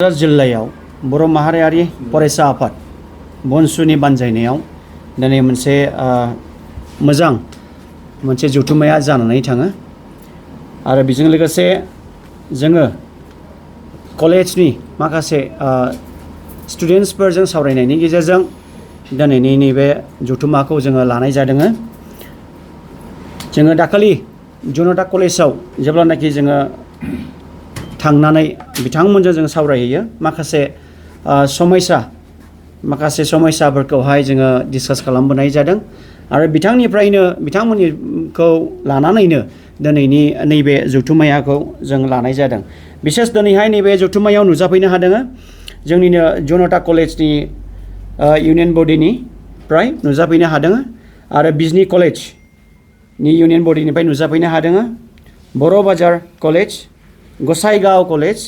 क'क्राझार जिल्लायाव बर' माहारियारि फरायसा आफाद बनसुनि बानजायनायाव दिनै मोनसे मोजां मोनसे जथुम्माया जानानै थाङो आरो बेजों लोगोसे जोङो कलेजनि माखासे स्टुडेन्टसफोरजों सावरायनायनि गेजेरजों दिनैनि नैबे जथुम्माखौ जोङो लानाय जादों। जोङो दाखालि जनता कलेजाव जेब्लानाखि जोङो थांनानै बिथांमोनजों जों सावरायहैयो माखासे समयसाफोरखौहाय जोङो डिसकास खालामबोनाय जादों आरो बिथांमोननिखौ लानानैनो दिनैनि नैबे जथुम्माखौ जों लानाय जादों। बिसेस दिनैहाय नैबे जथुम्मायाव नुजाफैनो हादों जोंनिनो जनता कलेजनि इउनियन बडिनिफ्राय नुजाफैनो हादों आरो बिजनी कलेजनि इउनियन बडिनिफ्राय नुजाफैनो हादों। बर' बाजार कलेज, गसाइगाव कलेज,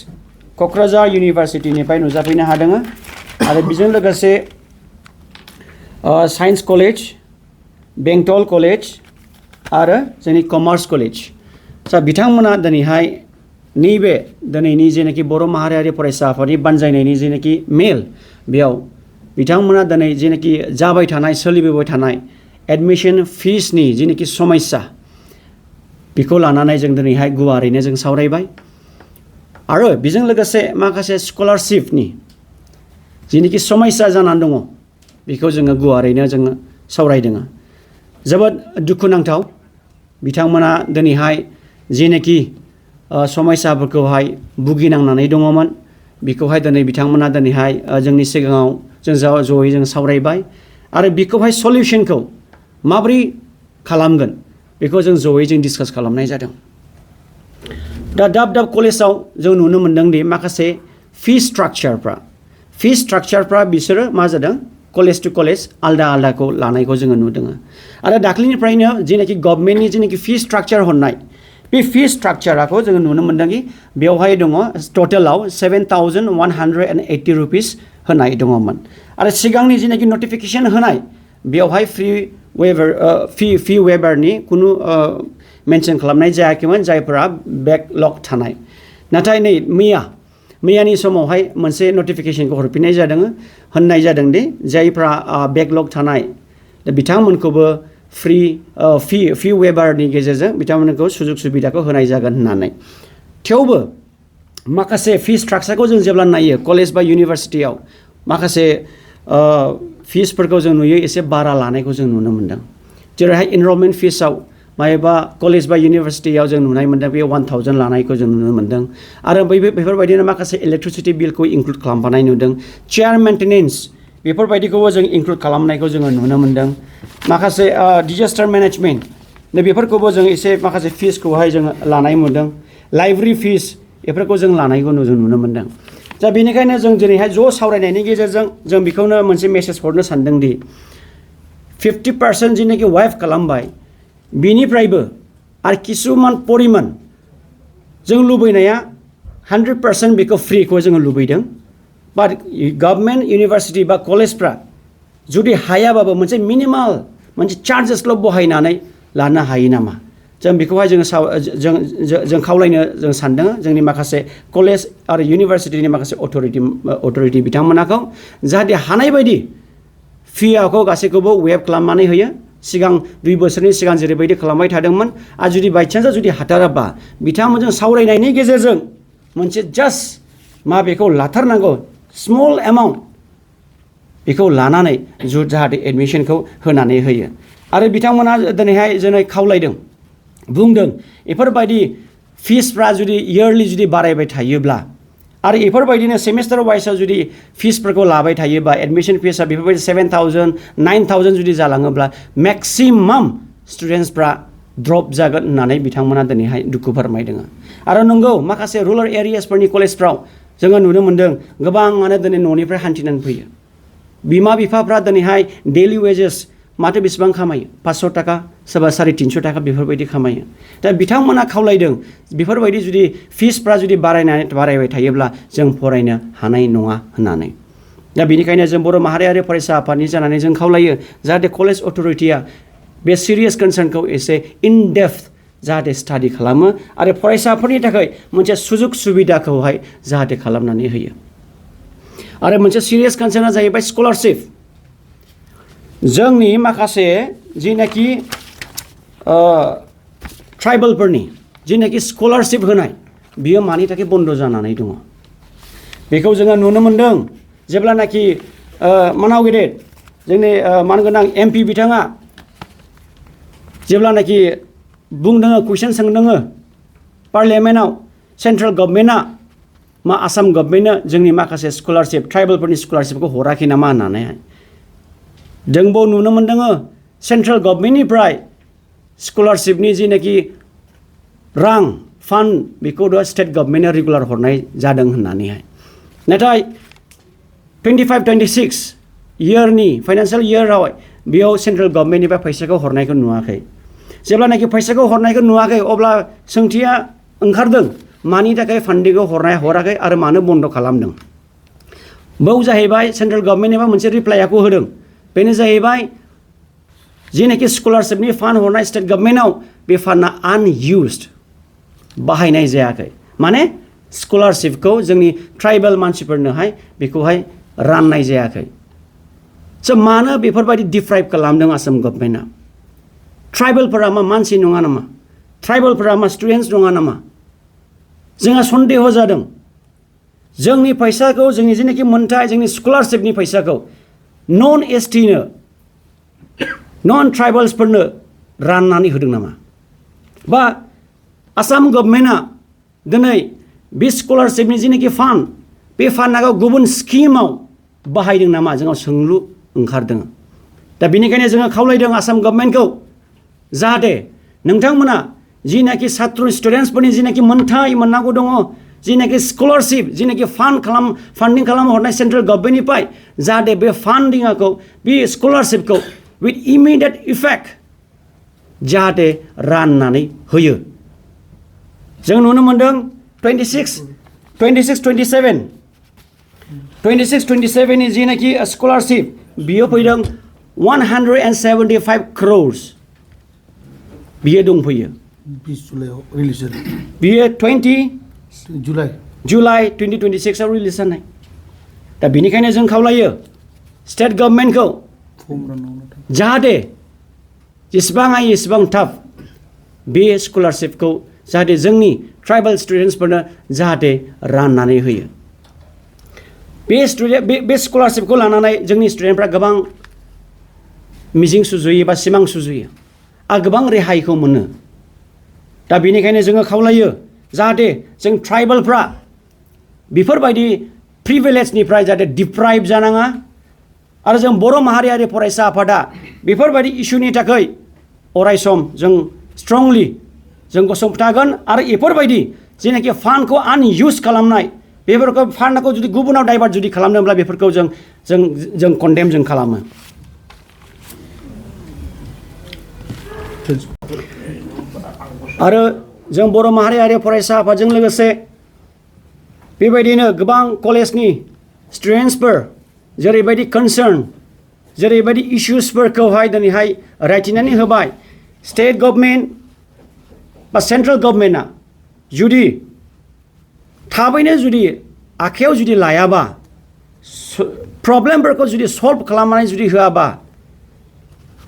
क'क्राझार इउनिभारसिटिनिफ्राय नुजाफैनो हादों आरो बेजों लोगोसे साइन्स कलेज, बेंटल कलेज आरो जोंनि कमार्स कलेज। बिथांमोना दिनैहाय नैबे दिनैनि जेनाखि बर' माहारियारि फरायसा आफादनि बानजायनायनि जेनाखि मेल बेयाव बिथांमोना दिनै जेनाखि जाबाय थानाय सोलिबोबाय थानाय एडमिशन फिसनि जेनाखि समस्या बेखौ लानानै जों दिनैहाय गुवारैनो जों सावरायबाय आरो बेजों लोगोसे माखासे स्कलारशिपनि जेनाखि समस्या जानानै दङ बेखौ जोङो गुवारैनो जोङो सावरायदों। जोबोद दुखुनांथाव बिथांमोना दिनैहाय जेनाखि समस्याफोरखौहाय भुगिनांनानै दङमोन बेखौहाय दिनै बिथांमोना दिनैहाय जोंनि सिगाङाव जों जयै जों सावरायबाय आरो बेखौहाय सलिउसनखौ माबोरै खालामगोन बेखौ जों जयै जों डिसकास खालामनाय जादों। दा दाब दाब कलेजाव जों नुनो मोनदों दि माखासे फी स्ट्राक्चारफ्रा बिसोरो मा जादों कलेज टू कलेज आलदा आलदाखौ लानायखौ जोङो नुदों आरो दाख्लैनिफ्रायनो जेनाखि गभर्नमेन्टनि जेनाखि फी स्ट्राक्चार हरनाय बे फी स्ट्राक्चारखौ जोङो नुनो मोनदों कि बेवहाय दङ टटेलाव 7,180 रुपिस होनाय दङमोन आरो सिगांनि जेनाखि नटिफिकेशन होनाय बेवहाय फी वेबारनि खुनु मेनसन खालामनाय जायाखैमोन जायफोरा बेकलग थानाय। नाथाय नै मैयानि समावहाय मोनसे नटिफिकेशनखौ हरफिननाय जादों होननाय जादों दि जायफ्रा बेकलग थानाय बिथांमोनखौबो फी वेबारनि गेजेरजों बिथांमोनखौ सुजुग सुबिदाखौ होनाय जागोन होननानै। थेवबो माखासे फी स्ट्राक्चारखौ जों जेब्ला नायो कलेज बा इउनिभारसिटियाव माखासे फिसफोरखौ जों नुयो एसे बारा लानायखौ जों नुनो मोनदों। जेरैहाय इनरलमेन्ट फिसआव मायबा कलेज बा इउनिभारसिटियाव जों नुनाय मोनदों बे 1,000 लानायखौ जों नुनो मोनदों आरो बेफोरबायदिनो माखासे इलेक्ट्रिसिटि बिलखौ इंक्लुड खालामफानाय नुदों। चेयार मेंटेनेन्स बेफोरबायदिखौबो जों इंक्लुड खालामनायखौ जोङो नुनो मोनदों। माखासे डिजास्टार मेनेजमेन्ट बेफोरखौबो जों एसे माखासे फिसखौहाय जों लानाय मोनदों। लाइब्रेरि फिस बेफोरखौ जों लानायखौ जों नुनो मोनदों। दा बेनिखायनो जों दिनैहाय ज' सावरायनायनि गेजेरजों जों बेखौनो मोनसे मेसेज हरनो सानदों दि 50% जेनाखि वाइफ खालामबाय बिनिफ्रायबो आरो किसुमान परिमान जों लुबैनाया 100% बेखौ फ्रिखौ जोङो लुबैदों। बाट गभर्नमेन्ट इउनिभारसिटि बा कलेजफ्रा जुदि हायाबाबो मोनसे मिनिमाल मोनसे चार्जेसल' बहायनानै लानो हायो नामा जों बेखौहाय जों खावलायनो जों सानदों जोंनि माखासे कलेज आरो इउनिभारसिटिनि माखासे अथ'रिटि बिथांमोनखौ जाहाथे हानाय बायदि फियाखौ गासैखौबो वेब खालामनानै होयो। सिगां 2 बोसोरनि सिगां जेरैबायदि खालामबाय थादोंमोन आरो जुदि बायचान्सआव जुदि हाथाराबा बिथांमोनजों सावरायनायनि गेजेरजों मोनसे जास्ट बेखौ लाथारनांगौ स्मल एमाउन्ट बेखौ लानानै जाहाथे एडमिशनखौ होनानै होयो आरो बिथांमोना दिनैहाय जोंनो खावलायदों बुंदों बेफोरबायदि फिसफ्रा जुदि इयारलि जुदि बारायबाय थायोब्ला आरो बेफोरबायदिनो सेमेस्टार वाइसआव जुदि फिसफोरखौ लाबाय थायोबा एडमिशन फिसआ बेफोरबायदि 7,000 9,000 जुदि जालाङोब्ला मेक्सिमाम स्टुडेन्टसफ्रा ड्रप जागोन होननानै बिथांमोना दिनैहाय दुखु फोरमायदों। आरो नंगौ माखासे रुरेल एरियासफोरनि कलेजफ्राव जोङो नुनो मोनदों गोबाङानो दिनै न'निफ्राय हान्थिनानै फैयो। बिमा बिफाफ्रा दिनैहाय डेलि वेजेस माथो बेसेबां खामायो 500 थाखा सोरबा 350 थाखा बेफोरबायदि खामायो। दा बिथांमोना खावलायदों बेफोरबायदि जुदि फिसफ्रा जुदि बारायबाय थायोब्ला जों फरायनो हानाय नङा होननानै। दा बेनिखायनो जों बर' माहारियारि फरायसा आफादनि जानानै जों खावलायो जाहाथे कलेज अथ'रिटिया बे सिरियास कनसार्नखौ एसे इन डेप्थ जाहाथे स्टाडि खालामो आरो फरायसाफोरनि थाखाय मोनसे सुजुग सुबिदाखौहाय जाहाथे खालामनानै होयो। आरो मोनसे सिरियास कनसार्नआ जाहैबाय स्कलारशिप जोंनि माखासे जिनाखि ट्राइबेलफोरनि जिनाखि स्कलारशिप होनाय बियो मानि थाखाय बन्द जानानै दङ बेखौ जोङो नुनो मोनदों जेब्लानाखि मानाव गेदेर जोंनि मानगोनां MP बिथाङा जेब्लानाखि बुंदों कुइसन सोंदों पार्लियामेन्टआव सेन्ट्रेल गभर्नमेन्टआ मा आसाम गभर्नमेन्टनो जोंनि माखासे स्कलारशिप ट्राइबेलफोरनि स्कलारशिपखौ हराखै नामा होननानैहाय जोंबो नुनो मोनदों सेन्ट्रेल गभर्नमेन्टनिफ्राय स्कलारशिपनि जिनाखि रां फान्ड बेखौ स्टेट गभर्नमेन्टआ रेगुलार हरनाय जादों होननानैहाय नाथाय 25-26 इयारनि फाइनान्सियेल इयाराव बेयाव सेन्ट्रेल गभर्नमेन्टनिफ्राय फैसाखौ हरनायखौ नुवाखै जेब्लानाखि फैसाखौ हरनायखौ नुवाखै अब्ला सोंथिया ओंखारदों मानि थाखाय फान्डिंखौ हराखै आरो मानो बन्द खालामदों बेयाव जाहैबाय सेन्ट्रेल गभर्नमेन्टनिफ्राय मोनसे रिप्लाइखौ होदों बेनो जाहैबाय जिनाखि स्कलारशिपनि फान्ड हरनाय स्टेट गभर्नमेन्टआव बे फान्डआ आनइउज्ड बाहायनाय जायाखै माने स्कलारशिपखौ जोंनि ट्राइबेल मानसिफोरनोहाय बेखौहाय राननाय जायाखै स' मानो बेफोरबायदि डिप्राइभ खालामदों आसाम गभर्नमेन्टआ ट्राइबेलफोरा मा मानसि नङा नामा ट्राइबेलफोरा मा स्टुडेन्टस नङा नामा जोंहा सन्देह जादों जोंनि फैसाखौ जोंनि जेनाखि मोन्थाय जोंनि स्कलारशिपनि फैसाखौ नन एसटिनो नन ट्राइबेल्सफोरनो राननानै होदों नामा बा आसाम गभर्नमेन्टआ दिनै बे स्कलारशिपनि जेनाखि फान्ड बे फान्डखौ गुबुन स्किमाव बाहायदों नामा जोंनाव सोंलु ओंखारदों दा बेनिखायनो जोङो खावलायदों आसाम गभर्नमेन्टखौ जाहाथे नोंथांमोना जिनाखि छात्र स्टुडेन्टसफोरनि जिनाखि मोन्थाय मोननांगौ दङ जिनाखि स्कलारशिप जिनाखि फान्डिं खालामहरनाय सेन्ट्रेल गभर्नमेन्टनिफ्राय जाहाथे बे फान्डिंखौ बे स्कलारशिपखौ विथ इमिडियेट इफेक्ट जाहाथे राननानै होयो जों नुनो मोनदों 26-27 नि जिनाखि स्कलारशिप बियो फैदों 175 crores बियो दंफैयो 20 जुलाइआव रिलिज जादों बियो 20 जुलाइ 2026 आव रिलिज जानाय दा बेनिखायनो जों खावलायो स्टेट गभर्नमेन्टखौ जाहाथे जेसेबां हायो एसेबां थाब बे स्कलारशिपखौ जाहाथे जोंनि ट्राइबेल स्टुडेन्टसफोरनो जाहाथे राननानै होयो बे स्कलारशिपखौ लानानै जोंनि स्टुडेन्टफ्रा गोबां मिजिं सुजुयो बा सिमां सुजुयो आरो गोबां रेहायखौ मोनो दा बेनिखायनो जोङो खावलायो जाहाथे जों ट्राइबेलफ्रा बेफोरबायदि प्रिभिलेजनिफ्राय जाहाथे डिप्राइभ जानाङा आरो जों बर' माहारियारि फरायसा आफादा बेफोरबायदि इस्युनि थाखाय अरायसम जों स्ट्रंलि जों गसंथागोन आरो बेफोरबायदि जेनाखि फान्डखौ आनइउज खालामनाय बेफोरखौ फान्डखौ जुदि गुबुनाव डाइभार्ट जुदि खालामदोंब्ला बेफोरखौ जों कन्डेम जों खालामो आरो जों बर' माहारियारि फरायसा आफादजों लोगोसे बेबायदिनो गोबां कलेजनि स्टुडेन्टसफोर जेरैबायदि कनसार्न जेरैबायदि इस्युसफोरखौहाय दिनैहाय रायथिनानै होबाय स्टेट गभर्नमेन्ट बा सेन्ट्रेल गभर्नमेन्टआ जुदि थाबैनो जुदि आखायाव जुदि लायाबा प्रब्लेमफोरखौ जुदि सल्भ खालामनानै जुदि होआबा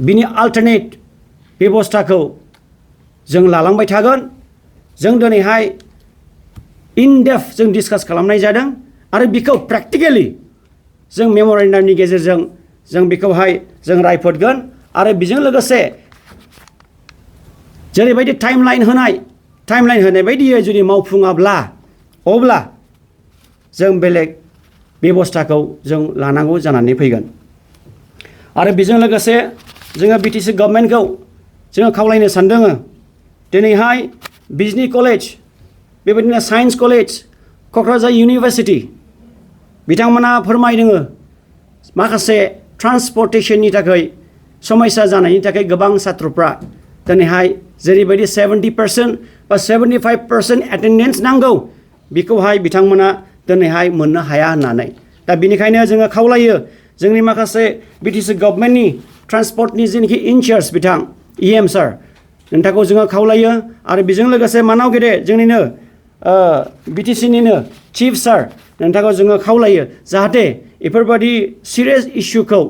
बिनि अल्टारनेट बेबस्थाखौ जों लालांबाय थागोन जों दिनैहाय इन-डेप्थ जों डिसकास खालामनाय जादों आरो बेखौ प्रेक्टिकेलि जों मेम'रेन्डामनि गेजेरजों जों बेखौहाय जों रायफोदगोन आरो बेजों लोगोसे जेरैबायदि टाइमलाइन होनाय बायदियै जुदि मावफुङाब्ला अब्ला जों बेलेग बेबस्थाखौ जों लानांगौ जानानै फैगोन आरो बेजों लोगोसे जोङो BTC गभर्नमेन्टखौ जोङो खावलायनो सानदों दिनैहाय बिजनि कलेज बेबायदिनो साइन्स कलेज क'क्राझार इउनिभार्सिटि बिथांमोना फोरमायदों माखासे ट्रान्सपर्टेशननि थाखाय समस्या जानायनि थाखाय गोबां छात्रफ्रा दिनैहाय जेरैबायदि 70% बा 75% एटेन्डेन्स नांगौ बेखौहाय बिथांमोना दिनैहाय मोननो हाया होननानै दा बेनिखायनो जोङो खावलायो जोंनि माखासे BTC गभर्नमेन्टनि ट्रान्सपर्टनि जेनाखि इनचार्ज बिथां EM सार नोंथांखौ जोङो खावलायो आरो बेजों लोगोसे मानाव गेदेर जोंनिनो बिटिसिनिनो चिफ सार नोंथांखौ जोङो खावलायो जाहाथे बेफोरबायदि सिरियास इस्युखौ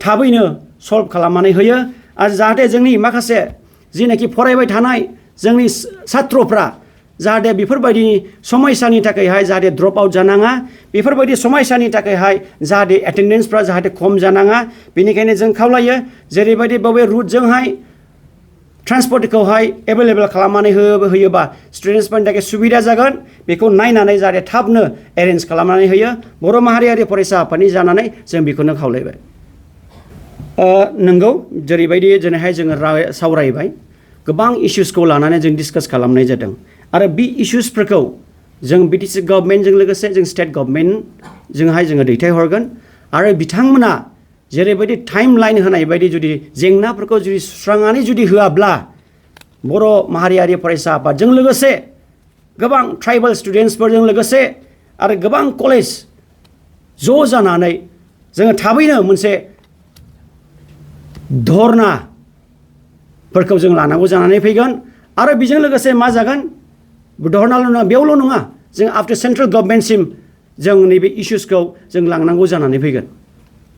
थाबैनो सल्भ खालामनानै होयो आरो जाहाथे जोंनि माखासे जिनाखि फरायबाय थानाय जोंनि सात्रफ्रा जाहाथे बेफोरबायदि समयसानि थाखायहाय जाहाथे ड्रप आउट जानाङा बेफोरबायदि समयसानि थाखायहाय जाहाथे एटेन्डेन्सफ्रा जाहाथे खम जानाङा बेनिखायनो जों खावलायो जेरैबायदि बबे रुटजोंहाय ट्रान्सपर्टखौहाय एभेलेबल खालामनानै होयोबा स्टुडेन्टसफोरनि थाखाय सुबिदा जागोन बेखौ नायनानै जाहाथे थाबनो एरेन्ज खालामनानै होयो बर' माहारियारि फरायसा आफादनि जानानै जों बेखौनो खावलायबाय नंगौ जेरैबायदि दिनैहाय जोङो सावरायबाय गोबां इस्युसखौ लानानै जों डिसकास खालामनाय जादों आरो बे इस्युसफोरखौ जों बिटिसि गभर्नमेन्टजों लोगोसे जों स्टेट गभर्नमेन्टजोंहाय जोङो दैथायहरगोन आरो बिथांमोना जेरैबायदि टाइम लाइन होनाय बायदि जुदि जेंनाफोरखौ जुदि सुस्रांनानै जुदि होआब्ला बर' माहारियारि फरायसा आफादजों लोगोसे गोबां ट्राइबेल स्टुडेन्टसफोरजों लोगोसे आरो गोबां कलेज ज' जानानै जोङो थाबैनो मोनसे धरनाफोरखौ जों लानांगौ जानानै फैगोन आरो बेजों लोगोसे मा जागोन धरनाल' नङा बेयावल' नङा जों आफ्टार सेन्ट्रेल गभर्नमेन्टसिम जों नैबे इस्युसखौ जों लांनांगौ जानानै फैगोन